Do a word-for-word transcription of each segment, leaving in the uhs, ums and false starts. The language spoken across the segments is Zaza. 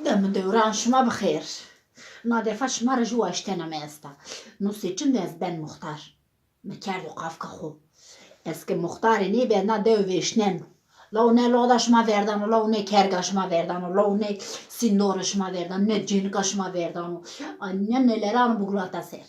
Dem û dewran şima bi xêr. Na defa şima ra jû waştena mi esta. No seçim de ez ben muxtar. Mi kerdo qafka xo. Ez ke muxtarê nêbena dew vêşneno. Law ne loda şima verdano, law ne kerga şima verdano, law ne sîndora şima verdano, ne cênika şima verdano. A, ne nelerano bugulata ser.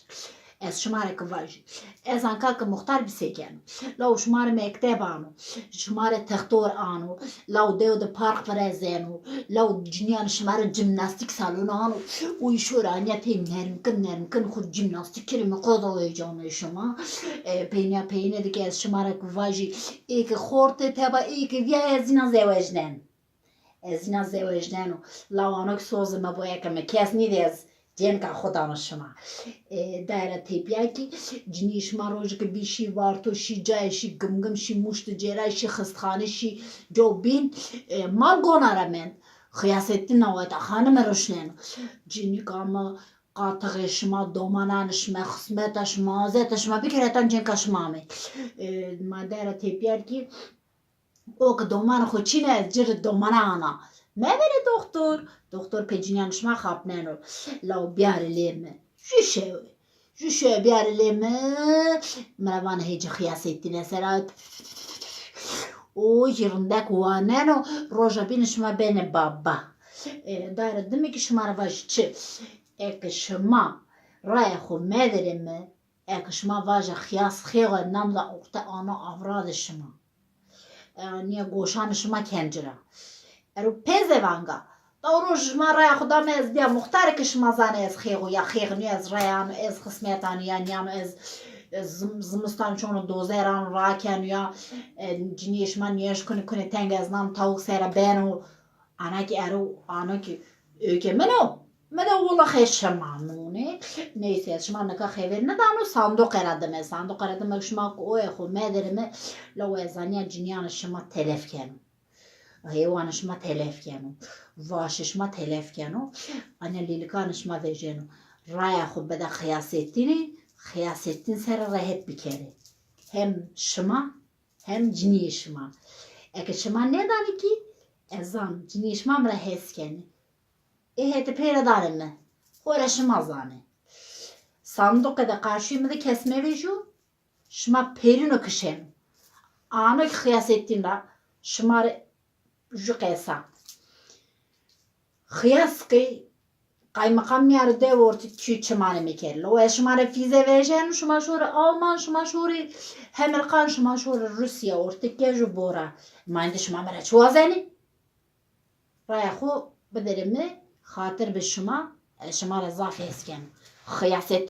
Ez şima rê ki vajî. Ez anka ki muxtar bî se keno. Law şima rê mekteb ano, şima rê textor ano, law dew de park virezeno, law cinîyan şima rê cimnastîk salonu ano. Uy şora anya pey nermkin nermkin xo cimnastîk kirê mi qo da heyecanê şima. E, peynîya peyîne de ki ez şima rê ki vajî, ê ki xortê teba ê ki vîya ez îna zewecnen. Ez îna zewecneno. Law ano ki sozê mi bo eke mi kes nîdî ez cênka xo dano şima. E, daye ra tepîya kî cinîyê şima rojê ki bî şî Varto, şî cayê, şî Gimgim, şî Mûş de cêray, şî xistxane, şî cobîn, e, mal gona ra mend. Xiyasettin naweta xanime ruşneno. Cinîka mi, qatixê şima, domananê şima, xismeta şima, azeta şima bikir hetan cênka şima amê. E, ma daye ra tepîya kî O ki domanê xo çîne ez ci rê domana ana. Meverê doxtor. Doxtor pê cinîyanê şima xapneno. Law biyarê lê mi. Ju şewe. Ju şewe biyarê lê mi. Mi ra vanê hê ci Xiyasettin esera. O jî rindek waneno. Roja bîne şima benê baba. E, daye ra dime ki şima ra vajî çi. Eke şima raya xo meverê mi, eke şima vaja Xiyas xêxo, nam da orte ana avradê şima. E, nîya goşanê şima ken ci ra. Ero pêzevanga. Daw roj şima raya xo da mi ez bîya muxtar ke şima zanê ez xêxo ya xêx nîyo, ez raya ano, ez xismet ano ya nîyano, ez, ez zim-, zimistan çono dozer ano rakeno ya, e, cinîyê şima nîyeş kunê kunê teng ez nam tawuk sera beno. Ana ki ero, ano ki ewkê min o. Mi de wulaxê şima nûnê. Neyse, ez şima nika xever nidano, sandoqe ra dime. Sandoqe ra dime şima ki oye xo medirime, law ez zanîya cinîyanê şima telef keno. Heywanê şima telef keno. Vaşê şima telef keno. Anya lîlikanê şima vejeno. Raya xo bide Xiyasettinî, Xiyasettin ser rehet bikerê. Hem şima hem cinîyê şima. Eke şima nêdanê kî, ez zan cinîyê şima mi ra hes kenê. Ê hetê pey ra danê mi. Xo ra şima zanê. Sandoqe de qarşîyê mi de kes mevejîyo, şima pêrîno kişeno. Ano ki Xiyasettin ra şima rê ju qesa. Xiyas ki qaymeqam mîyarê dew ortî kî çimanê mi kerê. Lo ez şima rê fîze vejeno, şima şorê Alman, şima şorê Hemirkan, şima şorê Rûsya, ortî kej û bora. Ma êndî şima mi ra çi wazenê? Raya xo biderê mi, xatir bi şima, ez şima ra zaf hes keno. Xiyaset,